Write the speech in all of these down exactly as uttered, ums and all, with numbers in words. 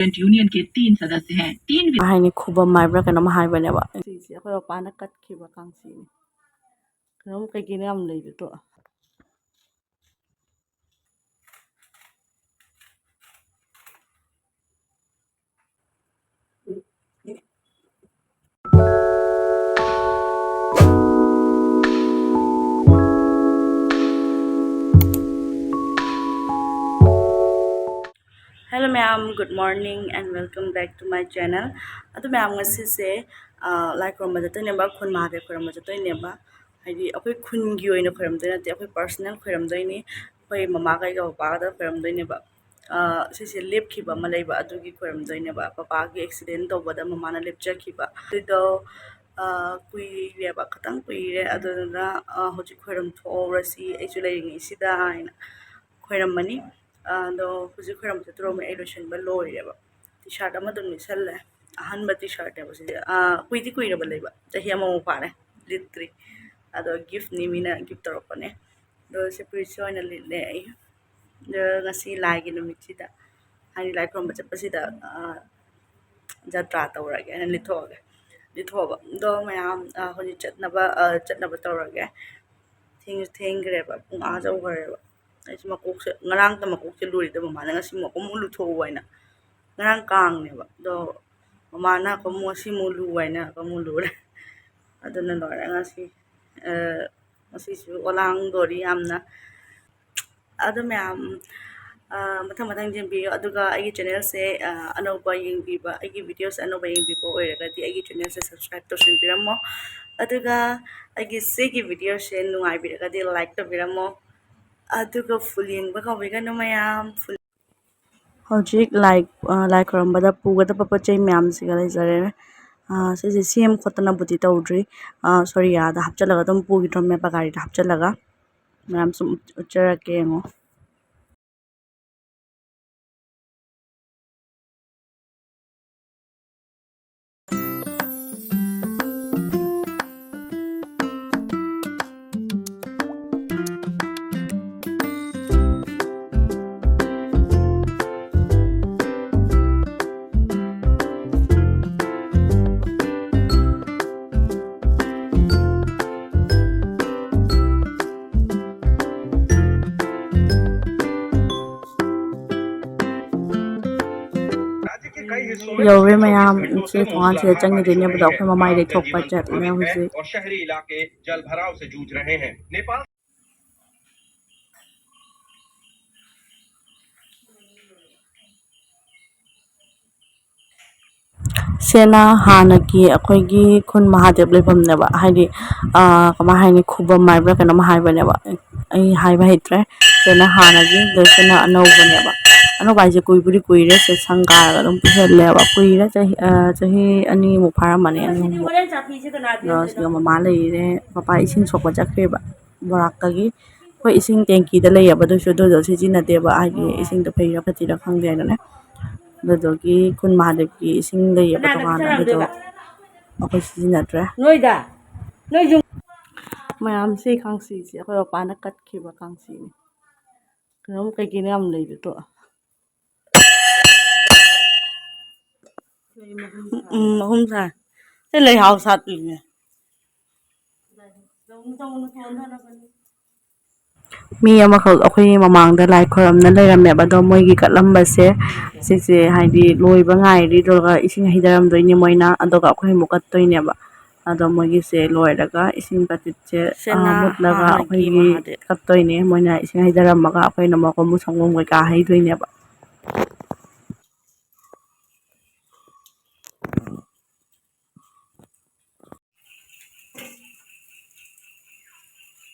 Union के तीन सदस्य हैं, तीन ꯍꯥꯏꯅꯤ, ꯈꯨꯕꯝ ꯍꯥꯏꯕ꯭ꯔꯥ ꯀꯩꯅꯣꯝ ꯍꯥꯏꯕꯅꯦꯕ꯫ ꯁꯤꯁꯦ ꯑꯩꯈꯣꯏ ꯃꯄꯥꯅ ꯀꯠꯈꯤꯕ ꯀꯥꯡꯆꯤꯅꯤ꯫ ꯀꯩꯅꯣꯝ ꯀꯩꯀꯩꯅꯣ ꯌꯥꯝ ꯂꯩꯕꯗꯣ꯫ Hello ꯃꯌꯥꯝ, good morning and welcome back to my channel. ꯑꯗꯨ ꯃꯌꯥꯝ, ꯉꯁꯤꯁꯦ, ꯑ, ꯂꯥꯏ ꯈꯨꯔꯨꯝꯕ ꯆꯠꯇꯣꯏꯅꯦꯕ, ꯈꯨꯟ ꯃꯍꯥꯗꯦꯕ ꯈꯨꯔꯨꯝꯕ ꯆꯠꯇꯣꯏꯅꯦꯕ꯫ ꯍꯥꯏꯗꯤ ꯑꯩꯈꯣꯏ ꯈꯨꯟꯒꯤ ꯑꯣꯏꯅ ꯈꯣꯏꯔꯝꯗꯣꯏ ꯅꯠꯇꯦ, ꯑꯩꯈꯣꯏ personal ꯈꯣꯏꯔꯝꯗꯣꯏꯅꯤ꯫ ꯑꯩꯈꯣꯏ ꯃꯃꯥꯒ ꯑꯩꯒ ꯄꯄꯥꯒꯗ ꯈꯣꯏꯔꯝꯗꯣꯏꯅꯦꯕ꯫ ꯑ, ꯁꯤꯁꯦ ꯂꯦꯞꯈꯤꯕ ꯑꯃ ꯂꯩꯕ, ꯑꯗꯨꯒꯤ ꯈꯣꯏꯔꯝꯗꯣꯏꯅꯦꯕ꯫ ꯄꯄꯥꯒꯤ accident ꯇꯧꯕꯗ ꯃꯃꯥꯅ ꯂꯦꯞꯆꯈꯤꯕ꯫ ꯑꯗꯨꯗꯣ, ꯑ, ꯀꯨꯏꯔꯦꯕ, ꯈꯇꯪ ꯀꯨꯏꯔꯦ꯫ ꯑꯗꯨꯗꯨꯅ, ꯑ, ꯍꯧꯖꯤꯛ ꯈꯣꯏꯔꯝ ꯊꯣꯛꯍꯧꯔꯁꯤ, ꯑꯩꯁꯨ ꯂꯩꯔꯤꯉꯩꯁꯤꯗ ꯍꯥꯏꯅ ꯈꯣꯏꯔꯝꯕꯅꯤ꯫ ꯑꯗꯣ ꯍꯧꯖꯤꯛ ꯈꯣꯏꯔꯝꯕ ꯆꯠꯇꯣꯔꯕꯅꯤ, ꯑꯩ ꯂꯣꯏꯁꯤꯟꯕ ꯂꯣꯏꯔꯦꯕ꯫ T-shirt ꯑꯃ ꯑꯗꯨꯝ ꯂꯤꯠꯁꯜꯂꯦ, ꯑꯍꯟꯕ T-shirtꯅꯦꯕ ꯁꯤꯁꯦ꯫ ꯑꯥ, ꯀꯨꯏꯗꯤ ꯀꯨꯏꯔꯕ ꯂꯩꯕ, ꯆꯍꯤ ꯑꯃꯃꯨꯛ ꯐꯥꯔꯦ ꯂꯤꯠꯇ꯭ꯔꯤ꯫ ꯑꯗꯣ giftꯅꯤ, ꯃꯤꯅ gift ꯇꯧꯔꯛꯄꯅꯦ꯫ ꯑꯗꯣ ꯁꯤ ꯐꯨꯔꯤꯠꯁꯦ ꯑꯣꯏꯅ ꯂꯤꯠꯂꯦ ꯑꯩ꯫ ꯑꯗꯣ ꯉꯁꯤ ꯂꯥꯏꯒꯤ ꯅꯨꯃꯤꯠꯁꯤꯗ, ꯍꯥꯏꯗꯤ ꯂꯥꯏ ꯈꯨꯔꯨꯝꯕ ꯆꯠꯄꯁꯤꯗ, ꯑꯥ, ꯖꯇ꯭ꯔꯥ ꯇꯧꯔꯒꯦ ꯍꯥꯏꯅ ꯂꯤꯠꯊꯣꯛꯑꯒꯦ, ꯂꯤꯠꯊꯣꯛꯑꯕ꯫ ꯑꯗꯣ ꯃꯌꯥꯝ, ꯑꯥ, ꯍꯧꯖꯤꯛ ꯆꯠꯅꯕ, ꯑꯥ, ꯆꯠꯅꯕ ꯇꯧꯔꯒꯦ꯫ ꯊꯦꯡꯁꯨ ꯊꯦꯡꯈ꯭ꯔꯦꯕ, ꯄꯨꯡ ꯑꯥ ꯌꯧꯈ꯭ꯔꯦꯕ꯫ ꯑꯩꯁꯨ ꯃꯀꯣꯛꯁꯦ, ꯉꯔꯥꯡꯇ ꯃꯀꯣꯛꯁꯦ ꯂꯨꯔꯤꯗ ꯃꯃꯥꯅ ꯉꯁꯤ ꯑꯃꯨꯛ ꯑꯃꯨꯛ ꯂꯨꯊꯣꯛꯎ ꯍꯥꯏꯅ꯫ ꯉꯔꯥꯡ ꯀꯥꯡꯅꯦꯕ, ꯑꯗꯣ ꯃꯃꯥꯅ ꯑꯃꯨꯛ ꯉꯁꯤ ꯑꯃꯨꯛ ꯂꯨ ꯍꯥꯏꯅ ꯑꯃꯨꯛ ꯂꯨꯔꯦ꯫ ꯑꯗꯨꯅ ꯂꯣꯏꯔꯦ ꯉꯁꯤ꯫ ꯑ, ꯉꯁꯤꯁꯨ ꯑꯣꯂꯥꯡꯗꯣꯔꯤ ꯌꯥꯝꯅ꯫ ꯑꯗꯨ ꯃꯌꯥꯝ, ꯑ, ꯃꯊꯪ ꯃꯊꯪ ꯌꯦꯡꯕꯤꯌꯨ꯫ ꯑꯗꯨꯒ ꯑꯩꯒꯤ channelꯁꯦ, ꯑ, ꯑꯅꯧꯕ ꯌꯦꯡꯕꯤꯕ, ꯑꯩꯒꯤ videoꯁꯦ ꯑꯅꯧꯕ ꯌꯦꯡꯕꯤꯕ ꯑꯣꯏꯔꯒꯗꯤ ꯑꯩꯒꯤ channelꯁꯦ subscribe ꯇꯧꯁꯤꯟꯕꯤꯔꯝꯃꯣ꯫ ꯑꯗꯨꯒ ꯑꯩꯒꯤ ꯁꯤꯒꯤ videoꯁꯦ ꯅꯨꯡꯉꯥꯏꯕꯤꯔꯒꯗꯤ like ꯇꯧꯕꯤꯔꯝꯃꯣ꯫ ꯑꯗꯨꯒ full ꯌꯦꯡꯕ ꯀꯥꯎꯕꯤꯒꯅꯨ ꯃꯌꯥꯝ꯫ Full ꯍꯧꯖꯤꯛ ꯂꯥꯏ, ꯑ, ꯂꯥꯏ ꯈꯨꯔꯨꯝꯕꯗ ꯄꯨꯒꯗꯕ ꯄꯣꯠ ꯆꯩ ꯃꯌꯥꯝꯁꯤꯒ ꯂꯩꯖꯔꯦ꯫ ꯑ, ꯁꯤꯁꯦ ꯁꯦꯝ ꯈꯣꯠꯇꯅꯕꯨꯗꯤ ꯇꯧꯗ꯭ꯔꯤ꯫ ꯑ, sorry, ꯑꯥꯗ ꯍꯥꯞꯆꯤꯜꯂꯒ ꯑꯗꯨꯝ ꯄꯨꯈꯤꯗ꯭ꯔꯣꯃꯦꯕ, ꯒꯥꯔꯤꯗ ꯍꯥꯞꯆꯤꯜꯂꯒ꯫ ꯃꯌꯥꯝ ꯁꯨꯝ ꯎꯠꯆꯔꯛꯀꯦ ꯌꯦꯡꯉꯣ꯫ ꯌꯧꯔꯦ ꯃꯌꯥꯝ, ꯏꯆꯦ ꯊꯣꯡꯒꯥꯟꯁꯤꯗ ꯆꯪꯈꯤꯗꯣꯏꯅꯦꯕꯗꯣ ꯑꯩꯈꯣꯏ ꯃꯃꯥꯏ ꯂꯩꯊꯣꯛꯄ ꯆꯠꯂꯦ ꯍꯧꯖꯤꯛ꯫ ꯁꯤꯅ ꯍꯥꯟꯅꯒꯤ ꯑꯩꯈꯣꯏꯒꯤ ꯈꯨꯟ ꯃꯍꯥꯗꯦꯕ ꯂꯩꯐꯝꯅꯦꯕ, ꯍꯥꯏꯗꯤ, ꯑꯥ, ꯀꯃꯥꯏ ꯍꯥꯏꯅꯤ, ꯈꯨꯕꯝ ꯍꯥꯏꯕ꯭ꯔꯥ ꯀꯩꯅꯣꯝ ꯍꯥꯏꯕꯅꯦꯕ, ꯑꯩ ꯍꯥꯏꯕ ꯍꯩꯇ꯭ꯔꯦ꯫ ꯁꯤꯅ ꯍꯥꯟꯅꯒꯤ, ꯑꯗꯣ ꯁꯤꯅ ꯑꯅꯧꯕꯅꯦꯕ꯫ ꯑꯅꯧꯕ ꯍꯥꯏꯁꯦ ꯀꯨꯏꯕꯨꯗꯤ ꯀꯨꯏꯔꯦ, ꯁꯦ ꯁꯪ ꯀꯥꯔꯒ ꯑꯗꯨꯝ ꯄꯨꯁꯜꯂꯦꯕ꯫ ꯀꯨꯏꯔꯦ, ꯆꯍꯤ, ꯑꯥ, ꯆꯍꯤ ꯑꯅꯤꯃꯨꯛ ꯐꯥꯔꯝꯃꯅꯤ, ꯑꯅꯤꯃꯨꯛ꯫ ꯑꯗꯣ ꯁꯤꯒ ꯃꯃꯥ ꯂꯩꯔꯦ, ꯃꯄꯥ ꯏꯁꯤꯡ ꯁꯣꯛꯄ ꯆꯠꯈ꯭ꯔꯦꯕ ꯕꯣꯔꯥꯛꯇꯒꯤ꯫ ꯑꯩꯈꯣꯏ ꯏꯁꯤꯡ ꯇꯦꯡꯀꯤꯗ ꯂꯩꯌꯦꯕ, ꯑꯗꯨꯁꯨ ꯑꯗꯨꯗꯣ ꯁꯤꯖꯤꯟꯅꯗꯦꯕ, ꯍꯥꯏꯗꯤ ꯏꯁꯤꯡꯗꯣ ꯐꯩꯔꯥ ꯐꯠꯇ꯭ꯔꯤꯔꯥ ꯈꯪꯗꯦ ꯍꯥꯏꯅꯅꯦ꯫ ꯑꯗꯨꯗꯨꯒꯤ ꯈꯨꯟ ꯃꯍꯥꯗꯦꯕꯀꯤ ꯏꯁꯤꯡ ꯂꯩꯌꯦꯕ ꯇꯣꯉꯥꯟꯅ, ꯑꯗꯨꯗꯣ ꯑꯩꯈꯣꯏ ꯁꯤꯖꯤꯟꯅꯗ꯭ꯔꯦ꯫ ꯅꯣꯏꯗ? ꯅꯣꯏ ꯌꯨꯝ ꯃꯌꯥꯝꯁꯤ ꯀꯥꯡꯁꯤꯁꯦ ꯑꯩꯈꯣꯏ ꯃꯄꯥꯅ ꯀꯠꯈꯤꯕ ꯀꯥꯡꯁꯤꯅꯤ꯫ ꯀꯩꯅꯣꯝ ꯀꯩꯀꯩꯅꯣ ꯌꯥꯝ ꯂꯩꯕꯗꯣ꯫ ꯎꯝ, ꯃꯍꯨꯝ ꯁꯥꯏ꯫ ꯁꯤ ꯂꯩꯍꯥꯎ ꯁꯥꯠꯂꯤꯅꯦ꯫ ꯃꯤ ꯑꯃꯈꯛ ꯑꯩꯈꯣꯏꯒꯤ ꯃꯃꯥꯡꯗ ꯂꯥꯏ ꯈꯣꯏꯔꯝꯅ ꯂꯩꯔꯝꯃꯦꯕ, ꯑꯗꯣ ꯃꯣꯏꯒꯤ ꯀꯠꯂꯝꯕꯁꯦ ꯁꯤꯁꯦ ꯍꯥꯏꯗꯤ ꯂꯣꯏꯕ ꯉꯥꯏꯔꯤ, ꯑꯗꯨꯒ ꯏꯁꯤꯡ ꯍꯩꯊꯔꯝꯗꯣꯏꯅꯤ ꯃꯣꯏꯅ, ꯑꯗꯨꯒ ꯑꯩꯈꯣꯏ ꯑꯃꯨꯛ ꯀꯠꯇꯣꯏꯅꯦꯕ꯫ ꯑꯗꯣ ꯃꯣꯏꯒꯤꯁꯦ ꯂꯣꯏꯔꯒ ꯏꯁꯤꯡ ꯀꯇꯤꯠꯁꯦ, ꯑ, ꯁꯤꯅ ꯃꯨꯠꯂꯒ ꯍꯥꯟꯅꯒꯤ ꯑꯩꯈꯣꯏꯒꯤ ꯃꯍꯥꯗꯦꯕ꯫ ꯀꯠꯇꯣꯏꯅꯦ꯫ ꯃꯣꯏꯅ ꯏꯁꯤꯡ ꯍꯩꯊꯔꯝꯃꯒ ꯑꯩꯈꯣꯏꯅ ꯑꯃꯨꯛ ꯁꯪꯒꯣꯝ ꯀꯩꯀꯥ ꯍꯩꯗꯣꯏꯅꯦꯕ꯫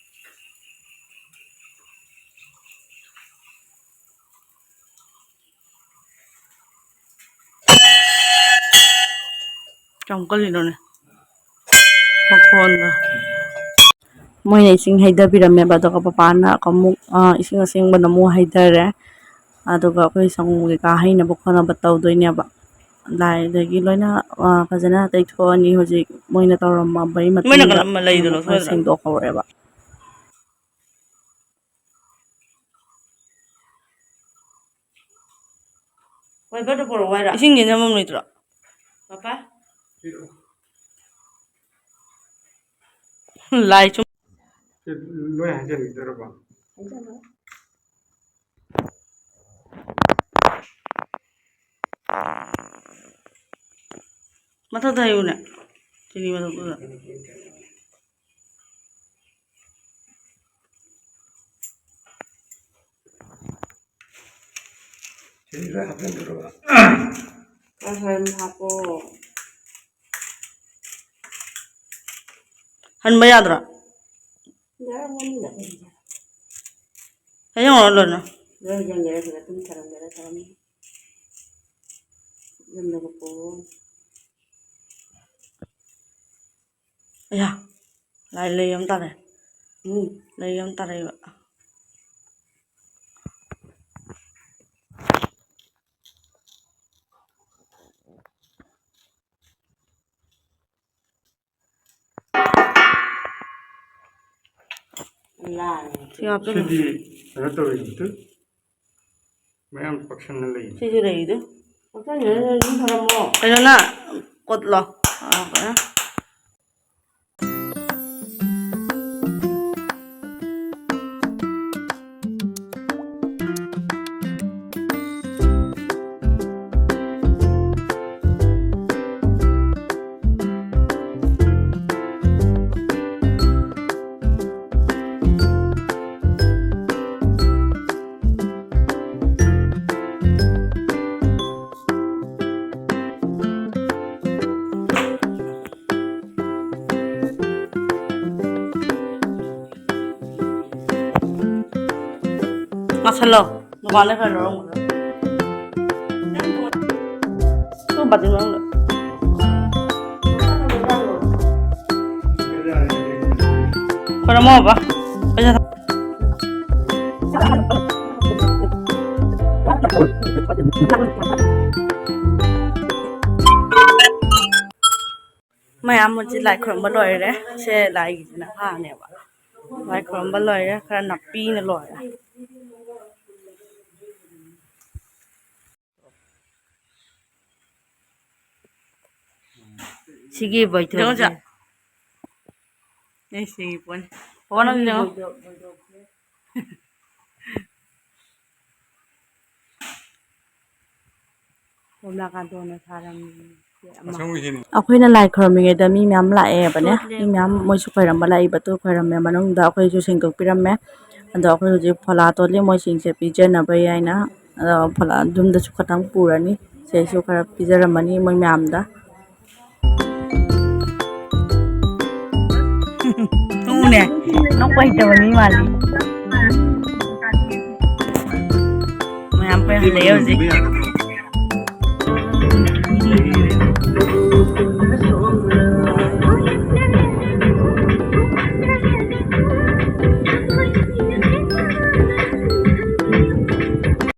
ꯀꯌꯥꯝ ꯀꯜꯂꯤꯅꯣꯅꯦ ꯃꯈꯣꯟꯗꯣ꯫ ꯃꯣꯏꯅ ꯏꯁꯤꯡ ꯍꯩꯊꯕꯤꯔꯝꯃꯦꯕ, ꯑꯗꯨꯒ ꯄꯄꯥꯅ ꯑꯃꯨꯛ, ꯑ, ꯏꯁꯤꯡ ꯑꯁꯦꯡꯕꯅ ꯑꯃꯨꯛ ꯍꯩꯊꯔꯦ꯫ ꯑꯗꯨꯒ ꯑꯩꯈꯣꯏ ꯁꯪꯒꯣꯝ ꯀꯩꯀꯥ ꯍꯩꯅꯕ ꯈꯣꯠꯅꯕ ꯇꯧꯗꯣꯏꯅꯦꯕ꯫ ꯂꯥꯏꯗꯒꯤ ꯂꯣꯏꯅ, ꯑ, ꯐꯖꯅ ꯇꯩꯊꯣꯛꯑꯅꯤ꯫ ꯍꯧꯖꯤꯛ ꯃꯣꯏꯅ ꯇꯧꯔꯝꯃꯕꯩ ꯃꯣꯏꯅ ꯃꯇꯨꯡꯗ ꯀꯜꯂꯝꯕ ꯂꯩꯗꯣ ꯑꯃꯨꯛ ꯂꯧꯊꯣꯛꯑ ꯁꯦꯡꯗꯣꯛꯍꯧꯔꯦꯕ꯫ ꯋꯥꯏꯕꯔꯗꯣ ꯄꯨꯔꯛꯑꯣ ꯍꯥꯏꯔꯣ? ꯏꯁꯤꯡ ꯌꯦꯟꯖꯟꯐꯝ ꯂꯩꯇ꯭ꯔꯣ? ꯄꯄꯥ? ꯂꯥꯏ ꯁꯨꯝ ꯁꯤ ꯂꯣꯏ ꯍꯩꯖꯤꯟꯈꯤꯗꯣꯏꯔꯕ? ꯃꯊꯛꯇ ꯍꯩꯌꯨꯅꯦ꯫ ꯆꯤꯅꯤ ꯃꯊꯛꯇꯨꯗ꯫ ꯁꯤꯗ ꯍꯥꯞꯆꯤꯟꯗꯣꯏꯔꯕ? ꯈꯔ ꯈꯔ ꯑꯗꯨꯝ ꯍꯥꯞꯄꯣ꯫ ꯍꯟꯕ ꯌꯥꯗ꯭ꯔꯣ? ꯌꯥꯔꯝꯒꯅꯤꯗ꯫ ꯍꯌꯦꯡ ꯑꯣꯏꯔ ꯂꯣꯏꯅ꯫ ꯂꯣꯏ ꯌꯦꯡꯒꯦꯔꯥ ꯁꯤꯗ ꯑꯗꯨꯝ ꯊꯔꯝꯒꯦꯔꯥ ꯊꯔꯝ-, ꯌꯨꯝꯗꯒ ꯄꯨꯔꯣ꯫ ꯑꯌꯥ, ꯂꯥꯏ ꯂꯩ ꯑꯃ ꯇꯥꯔꯦ꯫ ꯎꯝ꯫ ꯂꯩ ꯑꯃ ꯇꯥꯔꯛꯏꯕ꯫ ꯂꯥꯏ꯫ ꯁꯤ ꯍꯥꯞꯆꯜꯂꯨ꯫ ꯁꯤꯗꯤ ꯀꯩꯅꯣ ꯇꯧꯔꯤꯗꯨ꯫ ꯃꯌꯥꯝ ꯄꯛꯁꯟꯅ ꯂꯩ꯫ ꯁꯤꯁꯨ ꯂꯩꯗꯨ꯫ ꯄꯛꯁꯟꯅ ꯑꯗꯨꯝ ꯊꯝꯃꯣ꯫ ꯀꯩꯅꯣꯅ ꯀꯣꯠꯂꯣ꯫ ꯑꯥ, ꯐꯖꯅ꯫ ꯉꯥꯁꯜꯂꯣ꯫ ꯃꯄꯥꯟꯗ ꯈꯔ ꯂꯧꯔꯝꯒꯗꯕ꯫ ꯁꯨꯝ ꯕꯥꯇꯤꯟ ꯃꯅꯨꯡꯗ꯫ ꯈꯣꯏꯔꯝꯃꯣ ꯕꯕꯥ꯫ ꯄꯩꯁꯥ ꯊꯥ-, ꯃꯌꯥꯝ ꯍꯧꯖꯤꯛ ꯂꯥꯏ ꯈꯨꯔꯨꯝꯕ ꯂꯣꯏꯔꯦ꯫ ꯁꯦ ꯂꯥꯏꯒꯤꯁꯤꯅ ꯍꯥꯅꯦꯕ꯫ ꯂꯥꯏ ꯈꯨꯔꯨꯝꯕ ꯂꯣꯏꯔꯦ꯫ ꯈꯔ ꯅꯥꯄꯤꯅ ꯂꯣꯏꯔꯦ꯫ ꯁꯤꯒꯤ ꯕꯣꯏꯊꯣꯟꯁꯦ꯫ ꯌꯦꯡꯉꯨꯁꯦ꯫ ꯑꯩ ꯁꯤꯒꯤ ꯄꯣꯠꯅꯤ꯫ ꯄꯣꯠ ꯑꯃ ꯌꯦꯡꯉꯣ꯫ ꯀꯣꯝꯂꯥ ꯀꯥꯟꯇꯣꯟꯅ ꯁꯥꯔꯝꯃꯤ꯫ ꯑꯩꯈꯣꯏꯅ ꯂꯥꯏ ꯈꯣꯏꯔꯝꯃꯤꯉꯩꯗ ꯃꯤ ꯃꯌꯥꯝ ꯂꯥꯛꯑꯦꯕꯅꯦ꯫ ꯃꯤ ꯃꯌꯥꯝ, ꯃꯣꯏꯁꯨ ꯈꯣꯏꯔꯝꯕ ꯂꯥꯛꯏꯕꯗꯨ ꯈꯣꯏꯔꯝꯃꯦ꯫ ꯃꯅꯨꯡꯗ ꯑꯩꯈꯣꯏꯁꯨ ꯁꯦꯡꯗꯣꯛꯄꯤꯔꯝꯃꯦ꯫ ꯑꯗꯣ ꯑꯩꯈꯣꯏ ꯍꯧꯖꯤꯛ ꯐꯣꯂꯥ ꯇꯣꯠꯂꯤ, ꯃꯣꯏꯁꯤꯡꯁꯦ ꯄꯤꯖꯅꯕ ꯍꯥꯏꯅ꯫ ꯑꯗꯣ ꯐꯣꯂꯥ ꯌꯨꯝꯗꯁꯨ ꯈꯇꯪ ꯄꯨꯔꯅꯤ꯫ ꯁꯤꯗꯩꯁꯨ ꯈꯔ ꯄꯤꯖꯔꯝꯃꯅꯤ ꯃꯣꯏ ꯃꯌꯥꯝꯗ꯫ ꯇꯨꯅꯦ, ꯅꯣꯛꯄ ꯍꯩꯇꯕ ꯃꯤ ꯃꯥꯜꯂꯤ꯫ ꯃꯌꯥꯝ ꯀꯣꯏꯍꯜꯂꯛꯑꯦ ꯍꯧꯖꯤꯛ꯫